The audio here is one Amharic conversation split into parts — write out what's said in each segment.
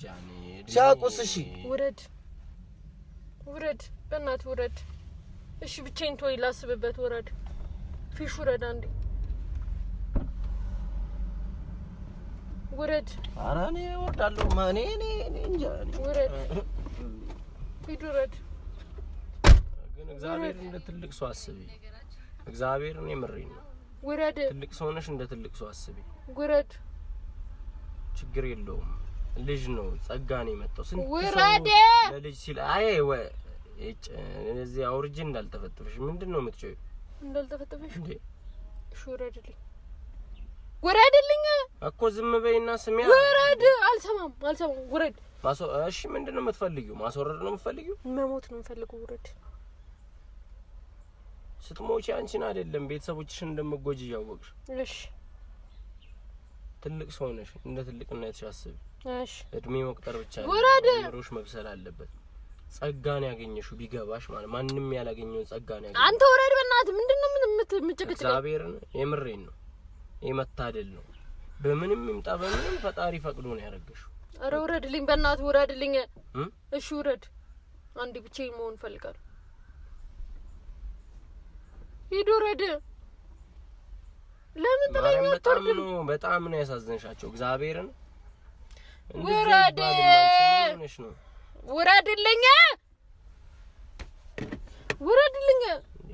ሲያውቁስ? እሺ ውረድ፣ ውረድ፣ በእናትህ ውረድ። እሺ ብቻዬን ተወኝ፣ ላስብበት። ውረድ፣ ፊሽ ውረድ፣ አንዴ ውረድ። ኧረ እኔ እወርዳለሁ። እኔ እንጃ። ውረድ፣ ሂድ፣ ውረድ። ግን እግዚአብሔር እንደ ትልቅ ሰው አስቢ። እግዚአብሔርን የምሬን ነው። ውረድ። ትልቅ ሰው ነሽ፣ እንደ ትልቅ ሰው አስቢ። ውረድ። ችግር የለውም። ልጅ ነው፣ ጸጋ ነው የመጣው። ስንት ሰው ውረድ። ለልጅ ሲል አይ ወይ እዚህ አውርጄ እንዳልተፈጥፍሽ ምንድን ነው የምትጮይው? እንዳልተፈጠፈሽ እንዴ? እሺ፣ ውረድልኝ፣ ውረድልኝ እኮ ዝም በይና ስሚያ። ውረድ። አልሰማም፣ አልሰማም። ውረድ። እሺ ምንድን ነው የምትፈልጊው? ማስወረድ ነው የምትፈልጊው? መሞት ነው የምፈልገው። ውረድ። ስትሞቺ አንቺን አይደለም ቤተሰቦችሽን እንደምትጎጂ እያወቅሽ። እሺ። ትልቅ ሰው ነሽ፣ እንደ ትልቅነትሽ አስቢ። እሺ። እድሜ መቁጠር ብቻ ውረድ። አይምሮሽ መብሰል አለበት። ጸጋን ያገኘሽው ቢገባሽ ማለት ማንም ያላገኘውን ጸጋን ያገኘሽው። አንተ ውረድ በእናትህ። ምንድን ነው የምትጨቀጭቀኝ? እግዚአብሔርን የምሬን ነው። የመታደል ነው። በምንም ይምጣ በምንም ፈጣሪ ፈቅዶ ነው ያረገሽው። ኧረ ውረድልኝ፣ በእናትህ ውረድልኝ። እሺ ውረድ። አንዴ ብቻዬን መሆን እፈልጋለሁ። ሂድ ውረድ። ለምን ጥለኸኝ ማርያም በጣም አትወርድም? ነው በጣም ነው ያሳዘንሻቸው። እግዚአብሔርን ውረድ! ሆነሽ ነው ውረድልኝ፣ ውረድልኝ፣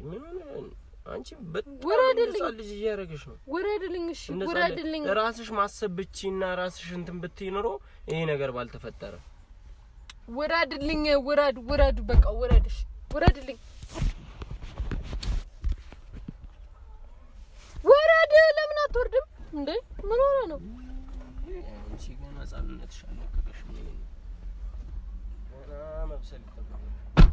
ምን ሆነ? አንቺ በጣም ውረድልኝ። እንደ ህፃን ልጅ እያደረገሽ ነው። ውረድልኝ። እሺ እንደ ህፃን ልጅ ውረድልኝ። ራስሽ ማሰብ ብትችይና ራስሽ እንትን ብትይ ኖሮ ይሄ ነገር ባልተፈጠረ። ውረድልኝ። ውረድ፣ ውረድ፣ በቃ ውረድ። እሺ ውረድልኝ፣ ውረድ። ለምን አትወርድም እንዴ? ምን ሆነ ነው? አንቺ ገና ህፃንነትሽ አልለቀቀሽም። ገና መብሰል ይጠበቅብሻል።